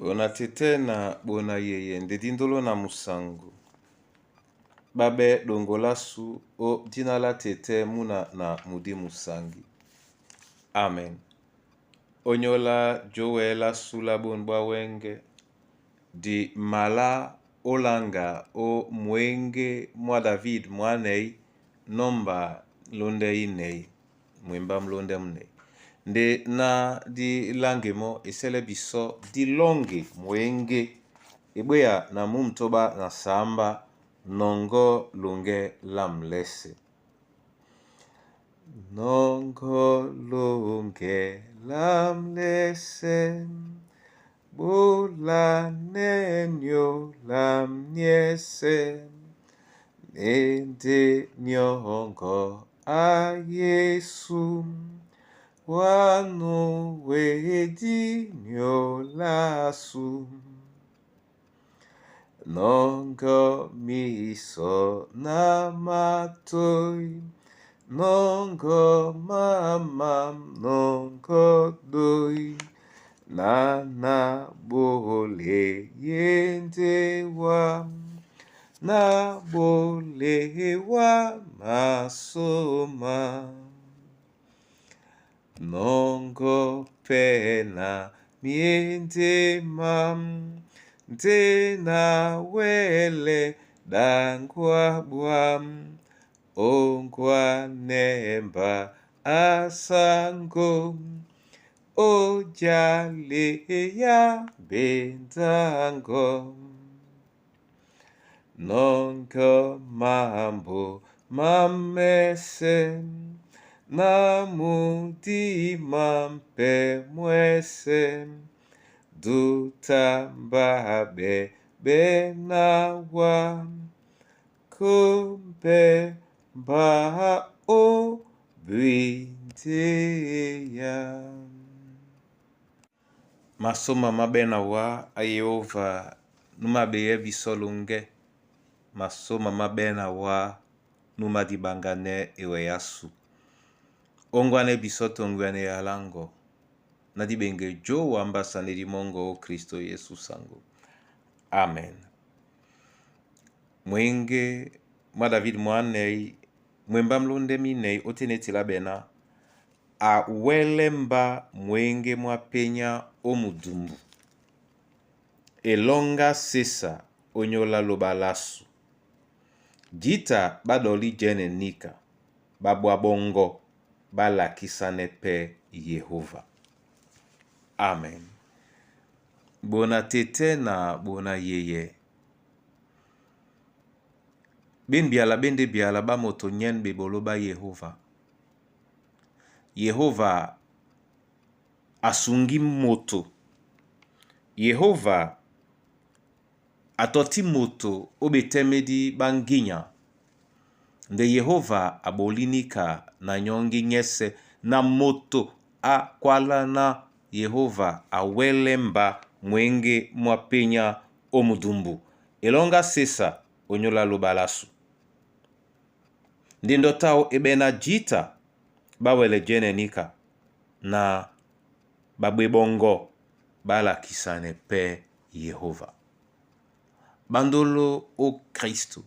Bona tete na bona yeye nde dindolo na musango babe dongolasu o dina la tete muna na mudi musangi. Amen. Onyola jowɛ la sula bone bwa wenge di mala olanga o mwenge mwa David mwanei nomba londe inei mwemba mlonde munei nde na di lange mo esele biso di longe mwenge ebweya na mumtoba na samba nongo lunge la mlese. Nongo lunge la mlese bolanenyo la mniese nende nyongo a Yesu wanu wedi nyolasu nongo miso na matoi nongo mama nongo doi nana bole yendewa na bolewa masoma nongo pena miendema ndena wele dangwa bwam ongwa nemba asango ojaleya bendango nongo mambo mamese namudima mpe mwese dutambabe benawa kumbe mba o bwindeya. Masoma mabena wa a Yehova numabeye biso lunge masoma mabena wa numadibangane ewe yasu ongwane biso tongwane yalango na dibenge jo wambasa ne dimongo o Kristo Yesu sango. Amen. Mwenge mwa David mwanei mwemba mlonde minei otenetila bena awelemba mwenge mwa penya o mudumbu elonga sesa onyola loba lasu jita badoli jene nika babwa bongo balakisane pe Yehova. Amen. Bona tete na bona yeye ben biala bende biala ba moto nyen bebolo ba Yehova. Yehova asungi moto. Yehova atoti moto obetemedi banginya nde Yehova abolinika na nyongi nyese na moto akwala na Yehova awelemba mwenge mwa penya o mudumbu elonga sesa onyola lobalasu nde ndotao ebena jita bawele jene nika na babwebongo balakisane pe Yehova. Bandolo o Kristo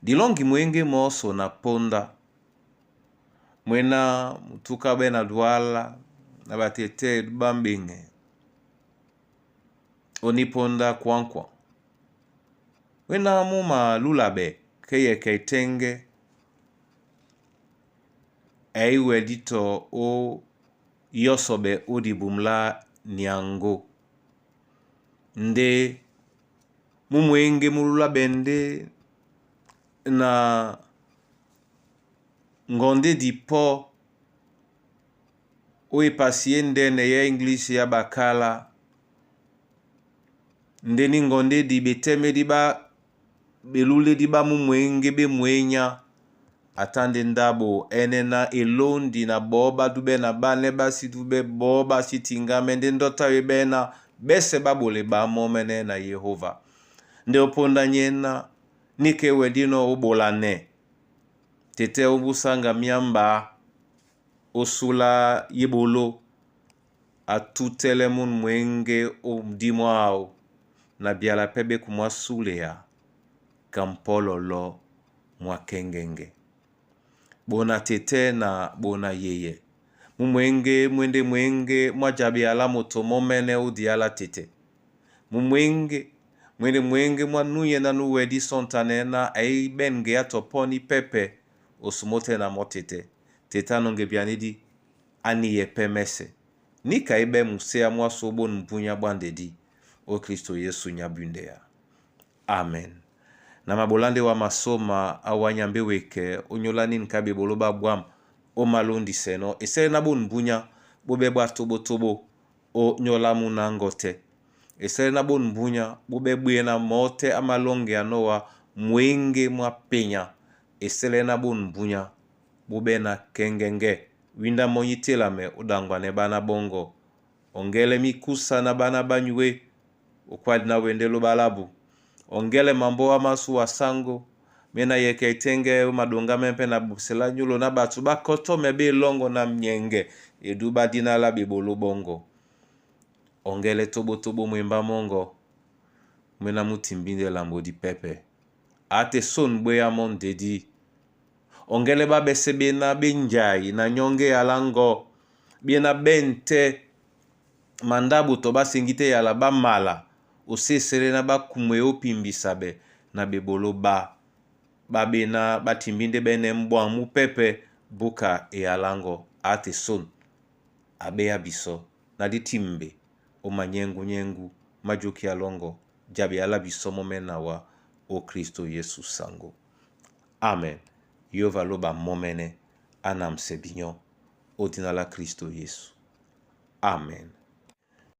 dilongi mwenge moso na ponda mwena mutuka bena dwala na batete bambenge oniponda kwankwa wena muma lulabe keyeke etenge eiwe dito o yosobe odibumla niango nde mumwenge mulula bende na ngonde dipo oyo epasi ye ndene ya english ya bakala ndeni ngonde di betemedi ba beluledi ba mumwenge bemwenya ata nde ndabo ene na elondi na bo badube na bane basi dube bo basi tingame nde ndota bena bese babole bamomene na Yehova nde oponda nyena nike wedino obolane tete obusanga miamba osula yebolo Atutɛlɛ munu mwěŋge ó mudímo áō na byala pɛ́ ɓé kumwá súlea ka mpɔ́lɔlɔ́ mwá kɛ́ŋgɛ́ŋgɛ. Ɓona tetɛ́ na ɓona yeyɛ, mú mwěŋge mwéndé mwěŋge mwá jaɓea lá moto mɔ́mɛ́nɛ́ ó diyá lá tetɛ. Mú mwěŋge mwéndé mwěŋge mwá núnyɛ́ ná núwɛdí sɔ́ntanɛ́ ná aíɓɛ̂n ŋgeá tɔ pɔ́ ní pɛ́pɛ o sumó tɛ́ na mɔ́ tetɛ́. Tetɛ́ á nɔ́ŋge byanídí, á níyɛ pɛ́ mɛ́sɛ. Níka íɓɛ́ muséá mwásū ó ɓôn mbúnyá ɓwá ndedí, ó Kristo Yesu nyábúndɛa. Amen. Na mabolá ndé wa masôma á Nyambe wekɛ ó nyóla nini ka beboló ɓá bwâm ó malóndisɛnɔ́ esɛlɛ na bôn mbunyá ɓó ɓɛ́ ɓwá toɓótoɓó ó nyɔla mú na ŋgɔtɛ́. Esɛlɛ na bôn mbunyá ɓó ɓɛ́ ɓwěna mɔ́ tɛ́ á malɔ́ŋgeanɔ́ wá mwěŋge mwá penya. Esɛlɛ na bôn mbunyá ɓó ɓɛ́ na kɛ́ŋgɛ́ŋgɛ́ wínda mɔ́ ní télamɛ ó ɗaŋgwanɛ́ ɓána ɓɔ́ŋgɔ. Ɔŋgɛ́lɛ́ míkúsa na ɓána ɓá nyué okwádi ná wendé lóɓa lábu. Ɔŋgɛ́lɛ́ mambɔ́ á másúwa sáŋgó mé na yɛkɛ etɛ́ŋgɛ́ ó maɗoŋgá mɛ́ pɛ́ na bopesɛ lá nyúlo ná ɓato ɓá kɔtɔ́mɛ ɓé elɔ́ŋgɔ na myɛŋgɛ edú ɓá díná lá ɓeboló ɓɔ́ŋgɔ. Ɔŋgɛ́lɛ́ tóɓótóɓó mwembá mɔ́ŋgɔ mwé ná mú timbíndɛ́ lambo dí pɛ́pɛ́. A te sôn bwéá mɔ́ ndedí. Ɔŋgɛ́lɛ́ ɓá ɓɛsɛ́ ɓéná ɓé njai na nyɔ́ŋgé ala ŋgɔ ɓéná ɓɛ̂n tɛ́ mandáɓo tɔ ɓá seŋgí tɛ́ yala ɓá mala osé esɛlɛ ná ɓá kumue ó pimbisa ɓɛ na ɓeboló ɓá ɓá ɓéná ɓá timbíndɛ́ ɓɛ́nɛ̄ mbwaŋ mú pɛ́pɛ́ búka eyala ŋgɔ a te sôn a ɓéá bisɔ́ na dí timbe ó manyɛ́ŋgúnyɛ́ŋgú má jóki alɔ́ŋgɔ jaɓea lá bisɔ́ mɔ́mɛ́nɛ́ na wá ó Kristo Yesu saŋgó. Amen. Yehova lóɓa mɔ́mɛ́nɛ́ á namsɛ binyɔ́ ó dina lá Kristo Yesu. Amen.